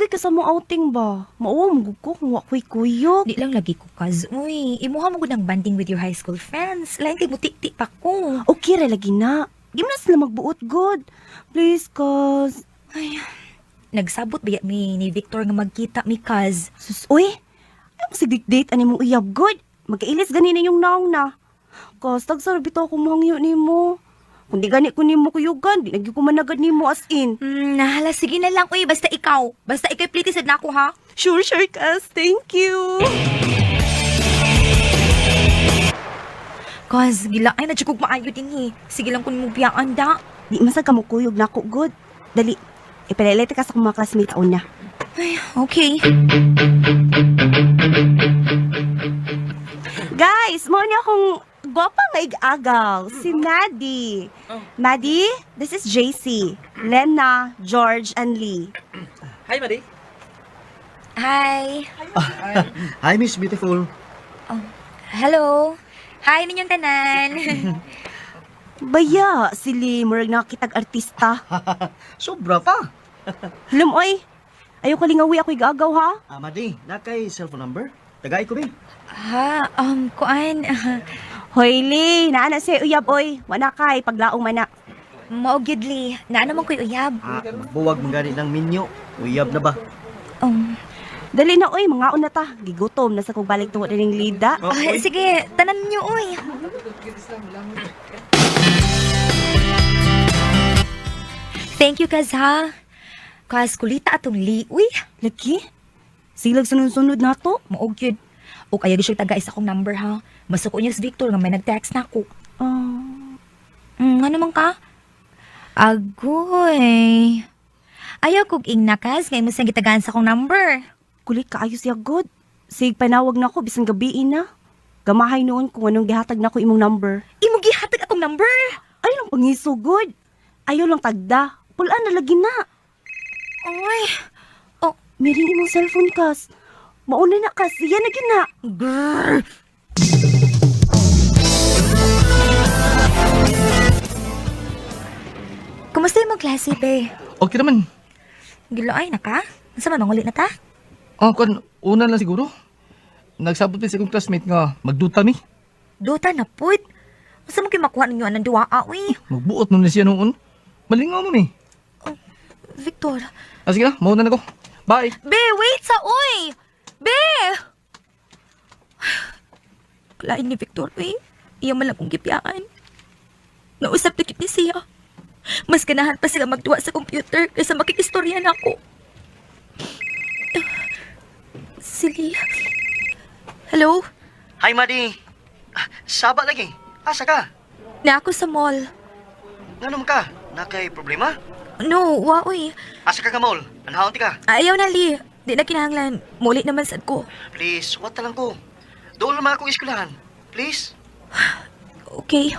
Kaluoy ka sa mong outing ba? Mauwa mo gud ko kung wa ko'y kuyog. Di lang lagi ko, Kaz. Uy, imuha mo gud ang bonding with your high school friends. Lain kay mutik-tik pa ko. Okay ra lagi na. Di mo na sila magbuot good. Please, Kaz. Ay, nagsabot ba mi ni Victor nga magkita mi, Kaz? Sus, uy. Ay, masig date ani mong uyab good. Magkailis gani na yung naong na. Kaz, tagsara bitaw ko mahangyo nimo. Kung di gani ko nimo kuyugan, di nagyo ko managad nimo as in. Nahala, sige na lang. Uy, basta ikaw. Basta ikaw pliti sad nako, ha? Sure, sure, Kaz. Thank you. Kaz, gila. Ay, nadyo kog maayo din eh. Sige lang kun mo biyaan da. Di man sad ka mukuyog nako good. Dali. Ipalalete ka sa akong mga classmate una. Ay, okay. Guys, mo niya akong gwapa nga ig-agaw, si Maddie. Maddie, this is JC, Lena, George, and Lee. Hi, Madi. Hi. Hi, Miss Beautiful. Oh, hello. Hi ninyong tanan. Baya, si Lee, murag nakitag artista. Sobra pa. Lum, oy. Ayaw kalingawi ako ig-agaw, ha? Ah, Madi, na kay cellphone number? Tagay ko, be. Ha, kuan. Hoy, Lee, naana siya uyab, oy. Wana kay, paglaong mana. Mao gyud li. Naa naman ko'y uyab. Ah, buwag mong gani ng minyo. Uyab na ba? Dali na, oy, mga na ta. Gigutom na sa kong balik tungod ning Lida. Oh, Ah, oy. sige, tanan niyo oy. Thank you, Kaz, ha. Kaz, kulita atong li. Uy, Lagi? Silag sunod-sunod na to. mao gyud. O kaya siya taga isa kong number, ha. Masuko niya si Victor nga may nag-text na ako. Ah, Ano man ka? Agoy. Ayaw kog ingna, Kaz, nga imo siyang gitagaan sa akong number. Kulit kaayo siya, good. Sig, panawag na ko, bisan gabi na. Gamahay noon kung anong gihatag na ko imong number. Imo gihatag akong number. Ayaw lang pangisugod. Ayaw lang tagda. Pulaan na lagi na. Oy. Oh, Miring imong cellphone, Kas. Mauna na, Kas. Yan na gina. Grrr. Kumusta yung mga klase, be? Okay naman. Gilaay na ka? Nasa man, manguli na ta? Oh, kun una lang siguro. Nagsabot din sa akong classmate nga magduta mi. Duta na pud. Unsa man kay makuha ninyo anang duwa, uy? Magbuot nun na siya noon. Malingaw mo mi. Victor. Ah, sige na, mauna na ko. Bye. Be, wait sa uy! Be! Kalain ni Victor, uy. Iya man lang kong gipiyaan. Nausap na gyud ni siya. Mas ganahan pa sila magduwa sa computer kaysa makikistorya na ako. Sili. Hello? Hi, Madi. Ah, saba lagi. Asa ka? Na ako sa mall. Nganom ka? Na kay problema? No, wa uy. Asa ka ka mall? Anhaon ti ka? Ayaw na, Lee. Di na kinahanglan. Muli naman sad ko. Please, what lang ko. Doon lang akong eskwelahan. Please. Okay.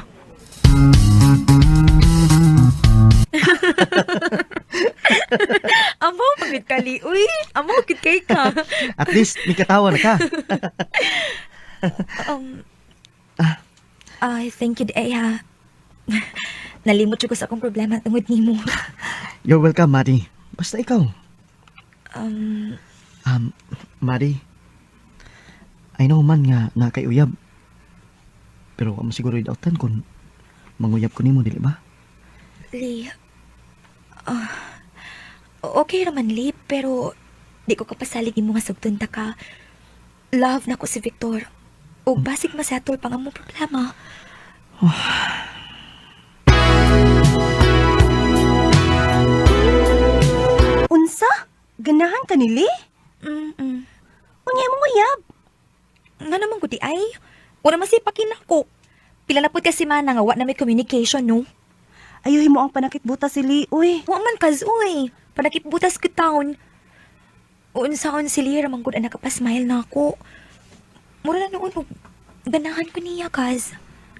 Amo, pagit kali. Uy, amo, gid kay ka. At least, may katawa na ka. Ay, thank you, day, ha. Nalimot ko sa akong problema tungod nimo. You're welcome, Madi. Basta ikaw. Madi, I know man nga na kay uyab. Pero amo siguro idautan kung manguyab ko nimo, dili ba? Lee, ah, okay raman, Lee, pero di ko kapasalig nimo nga sugton ta ka. Love na ko si Victor. Ug basig masettle pa nga mo problema. Unsa? Ganahan ka ni Lee? Unya imong uyab. Nga naman gudi ay. Wala man siya pakinako. Pila na pud kasi mana nga wa na may communication, no? Ayuhin mo ang panakitbuta si Lee, uy. Wa man kaz uy. Panakipbutas ko taon. Unsaon si Lee ramang gud ang nakapasmile na ako. Mura na noon og ganahan ko niya kaz.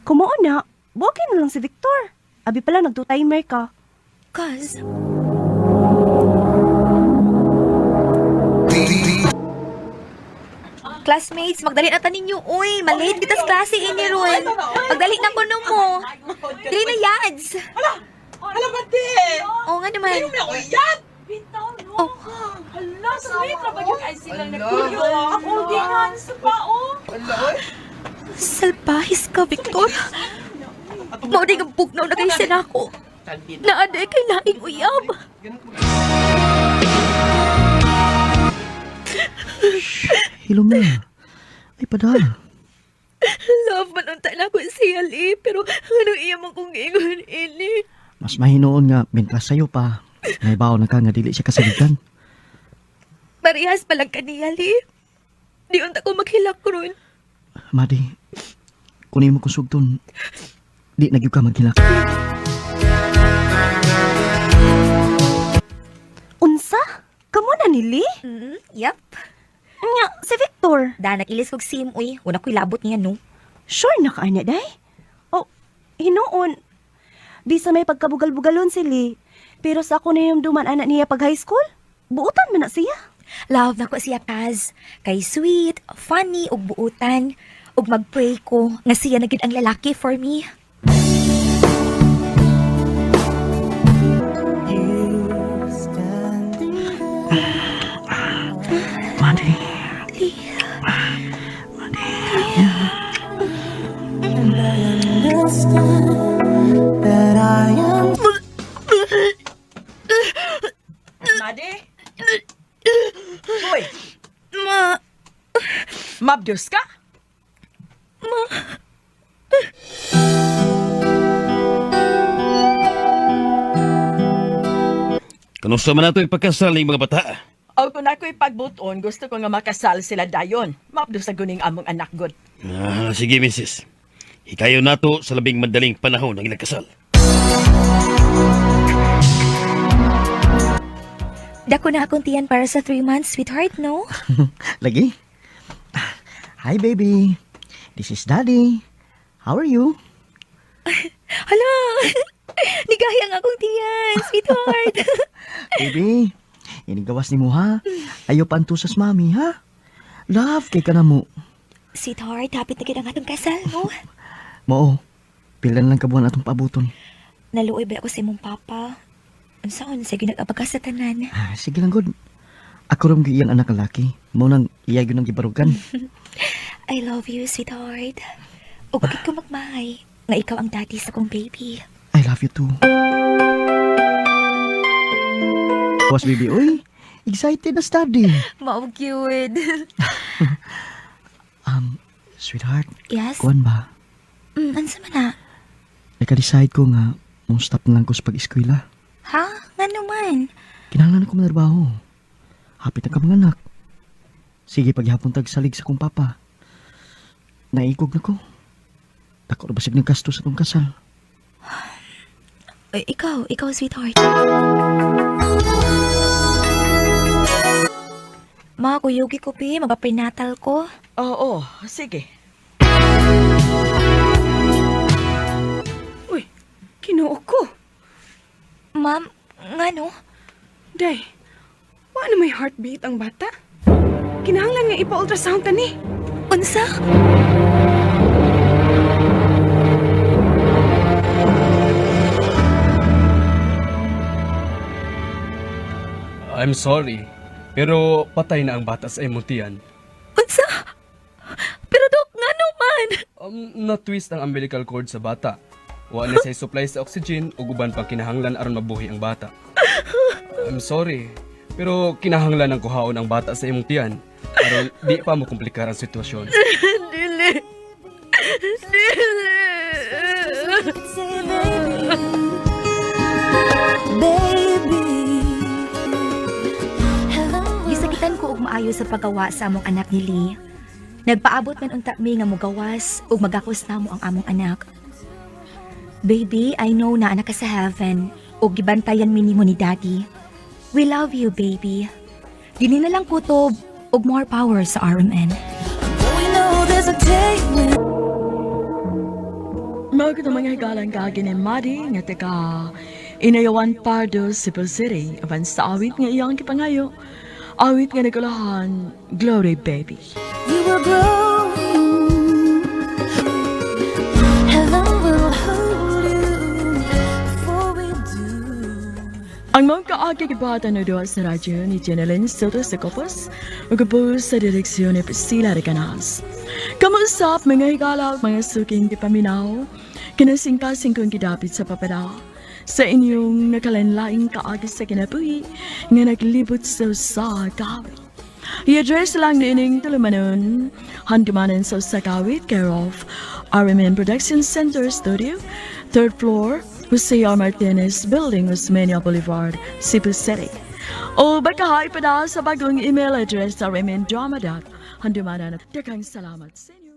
Kumuo na, buwakin na lang si Victor. Abi pala, nagto-timer ka. Kaz. Classmates, magdali na ta ninyo. Uy, malate kita sa klase ini ron. Magdali na kuno mo. Dili na yads. Hala, hala ba, te? Oo nga naman. Ayaw na ko yan! Oh, Hala, sweet ra ba gyud ay sila nagkuyo? Ako gihan sa pa oh. Salpahis ka, Victor. Mao di nga bugnaw na kay sinako. Naaday kay laing uyab. Hilom na. Ay, pada. Love man unta na ko siya, Lee. Pero ano iya man kong ingon ini? Mas mahinoon nga, bentras sa'yo pa. Naibaw na ka nga dili siya kasaligan. Parehas pa lang kaniya, Lee. Di unta ko maghilak ron. Madi, kunin mo kong sugton. Di na gyud ka maghilak. Unsa? Kamo na ni Lee? Yep. Nya, si Victor. Da, nag-ilis kog sim, uy. Una ko'y labot niya, no? Sure na ka ana day? Oh, hinuon. Bisa may pagkabugal-bugalon si Lee. Pero sa ako na yung duman anak niya pag high school, buutan man na siya. Love na ko siya, Kaz. Kay sweet, funny, ug buutan. Ug mag-pray ko nga siya na gid ang lalaki for me. Madi. Lee. Madi? Hoy, Ma, mabdos ka? Kanusa man nato ipagkasal ning mga bata? O kung ako'y pagbuton, gusto ko nga makasal sila dayon. Mabdos sa guning among anak god. Ah, sige, misis. Hikayo nato sa labing madaling panahon ang ilang kasal. Dako na akong tiyan para sa 3 months, sweetheart, no? Lagi. Hi, baby. This is Daddy. How are you? Hala! Nigahi ang akong tiyan, sweetheart. Baby, inigawas ni mo ha. Ayaw pantusas mami ha. Love kay ka na mo. Sweetheart, hapit na gid ang atong kasal, no? Mao, pila na lang kabuan atong paabuton. Naluoy ba ako sa imong papa? Unsaon sa ginag-abaga sa tanan? Ah, sige lang good. Ako rin iyang anak laki. Mao nang iya gyud ang gibarugan. I love you, sweetheart. Ug bakit ko magmahay nga ikaw ang daddy sa kong baby. I love you too. Boss baby, uy. Excited na study. Mao cute. Sweetheart, Yes? kuan ba? Unsa man na? Naka-decide ko nga mo stop na lang ko sa pag-eskwela. Ha? Ngano man? Kinahanglan ako manarbaho. Hapit na ka mga anak. Sige, paghapon tag salig sa kong papa. Naikog na ko. Dako ra basig ng gasto sa tong kasal. Eh, ikaw, sweetheart. Ma, kuyugi ko, pi. Magpa-prenatal ko. Oo, sige. Uy, Kinoo ko. Ma'am, ngano? Day, wa na may heartbeat ang bata? Kinahanglan nga ipa-ultrasound ta ni. Unsa? I'm sorry, pero patay na ang bata sa imong tiyan. Unsa? Pero dok, ngano man? Na-twist ang umbilical cord sa bata. Wa na siya supply sa oxygen ug uban pang kinahanglan aron mabuhi ang bata. I'm sorry, pero kinahanglan ang kuhaon ang bata sa imong tiyan aron di pa mo komplikar ang sitwasyon. Dili. Dili. Gisakitan ko og maayo sa paggawa sa among anak ni Lee. Nagpaabot man unta mi nga mogawas ug magakos namo ang among anak. Baby, I know na anak ka sa heaven ug gibantayan mi nimo ni Daddy. We love you, baby. Dili na lang kutob ug more power sa RMN. Mao ko mga higalang kagi ni Madi nga taga Inayawan Pardo, Cebu City, apan sa awit nga iyang gipangayo. Awit nga nagulahan, Glory Baby. You were growing. Heaven will hold you before we do. Ang mga kaagi gibata no duha sa radyo ni Jeneline Soto sa Copos ug sa direksyon ni Priscilla Recanas. Kamuusap mga higala ug mga suking gipaminaw, kinasingkasing kong gidapit sa papada sa inyong nakalanlaing kaagi sa kinabuhi nga naglibot sa usa ka awit. I-address lang niining tulumanon, Handumanan sa usa ka awit, care of RMN Production Center Studio, third floor, Jose R. Martinez Building, Osmeña Boulevard, Cebu City. O baka ipada sa bagong email address rmndrama.handumanan. Daghang salamat sa inyo.